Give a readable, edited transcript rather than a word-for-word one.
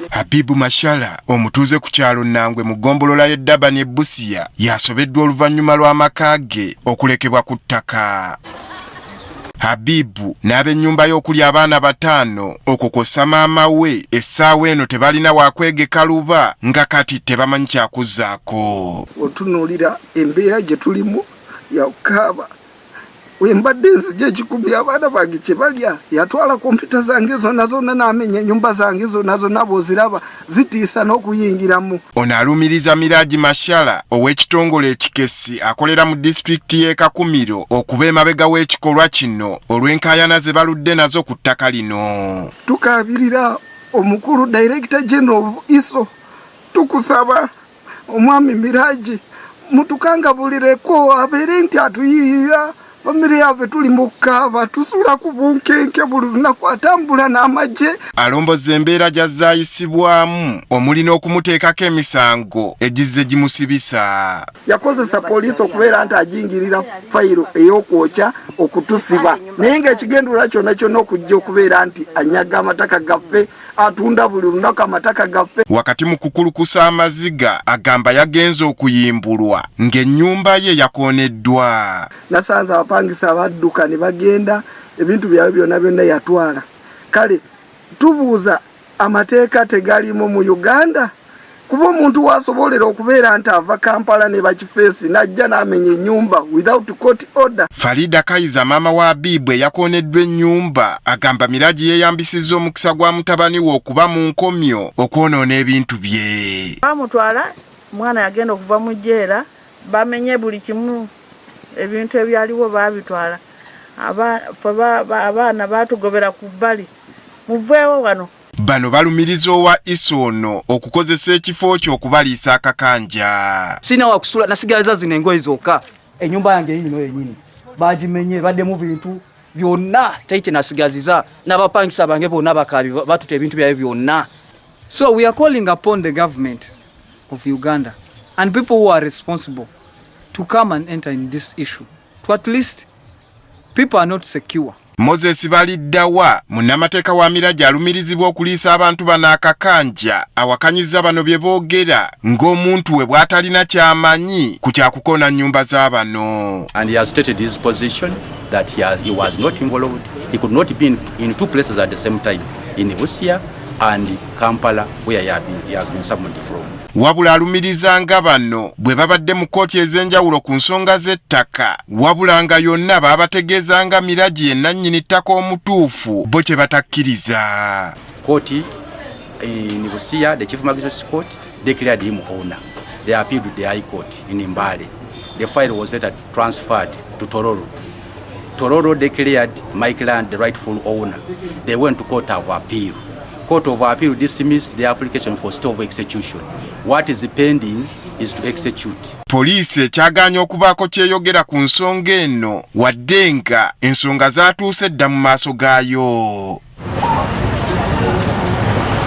Habibu Mashala omutuuze ku kyalo Nangwe mu ggombolola y'e Durban e Busia yasobeddwa oluvannyuma lw'amaka ge okulekebwa ku ttaka. Habibu n'ab'ennyumba ye okuli abaana bataano okwo kw'ossa maama we essaawa eno tebalina waakwegeka luba nga kati tebamanyi kyakuzzaako. Otunuulira embeera gye tulimu yakukaaba wembadde nzija ekikumi abaana bange kyebalya yatwala kompyuta zange zona zona n'amenya enyumba zange zona zona bwoziraba zitiisa n'okuyingiramu. Ono alumiriza Miraji Mashala ow'ekitongole ekikessi akolera mu disitulikiti y'e Kakumiro okuba emabega w'ekikolwa kino olw'enkaayana ze baludde nazo ku ttaka lino. Tukaabirira omukulu Director General of ISO, tukusaba omwami Miraji mutukangabulireko abeere nti atuyirira famire yaffe tuli mu kukaaba tusula ku bunkenke buli lunaku atambula n'amagye. Alombozza embeera gy'azzaayisibwamu omuli n'okumuteekako emisango egizze gimusibisa. Yakozesa poliisi okubeera nti ajingirira fayiro ey'okwokya okutusiba naye ng'ekigendererwa kyonna kyonna okujja okubeera nti anyaga amataka gaffe atunda buli lunaku amataka gaffe. Wakati mu kukulukusa amaziga agamba yagenze okuyimbulwa ng'ennyumba ye yakooneddwa. Nasanze abapangisa badduka ne bagenda ebintu byabwe byonna byonna yatwala. Kale tubuuza amateeka tegalimu mu Uganda? Kuba omuntu wasobolera okubeera nti ava Kampala ne bakifeesi n'ajja n'amenya ennyumba without court order. Farida Kaiza maama wa Abibu eyakooneddwa ennyumba agamba Miraji yeeyambisizza omukisa gwa mutabani we okuba mu nkomyo okwonoona ebintu bye. Bamutwala omwana yagenda okuva mu jjeera bamenye buli kimu ebintu ebyaliwo baabitwala abaana baatugobera ku bbali muveewo wano. Bano balumiriza owa ISO ono okukozesa ekifo kye okubaliisa akakanja. Sirina wakusula nasigaza zino engoye zokka ennyumba yange yiino yennyini bagimenye baddemu bintu byonna teri kye nasigaziza n'abapangisa bange bonna bakaabi batuta ebintu byabwe byonna. So we are calling upon the government of Uganda and people who are responsible to come and enter in this issue to at least people are not secure. Moses Baliddawa munnamateeka wa Miraji alumirizibwa okuliisa abantu bano akakanja awakanyizza bano bye boogera ng'omuntu we bw'atalina ky'amanyi ku kyakukoona nnyumba za bano. And he has stated his position that he was not involved. He could not be in two places at the same time, in Busia and Kampala where he has been summoned from. Wabula alumiriza nga bano bwe babadde mu kkooti ez'enjawulo ku nsonga z'ettaka wabula nga yonna baabategeeza nga Miraji ye nnannyini ttaka omutuufu bo kye batakkiriza. Kkooti in Busia, the Chief Magistrate's Court declared him owner. They appealed to the High Court in Mbale. The file was later transferred to Tororo. Tororo declared my client the rightful owner. They went to Court of Appeal. Court of Appeal dismissed the application for stay of execution. What is pending is to execute. Poliisi ekyagaanye okubaako kyeyogera ku nsonga eno wadde nga ensonga zaatuuse dda mu maaso gaayo.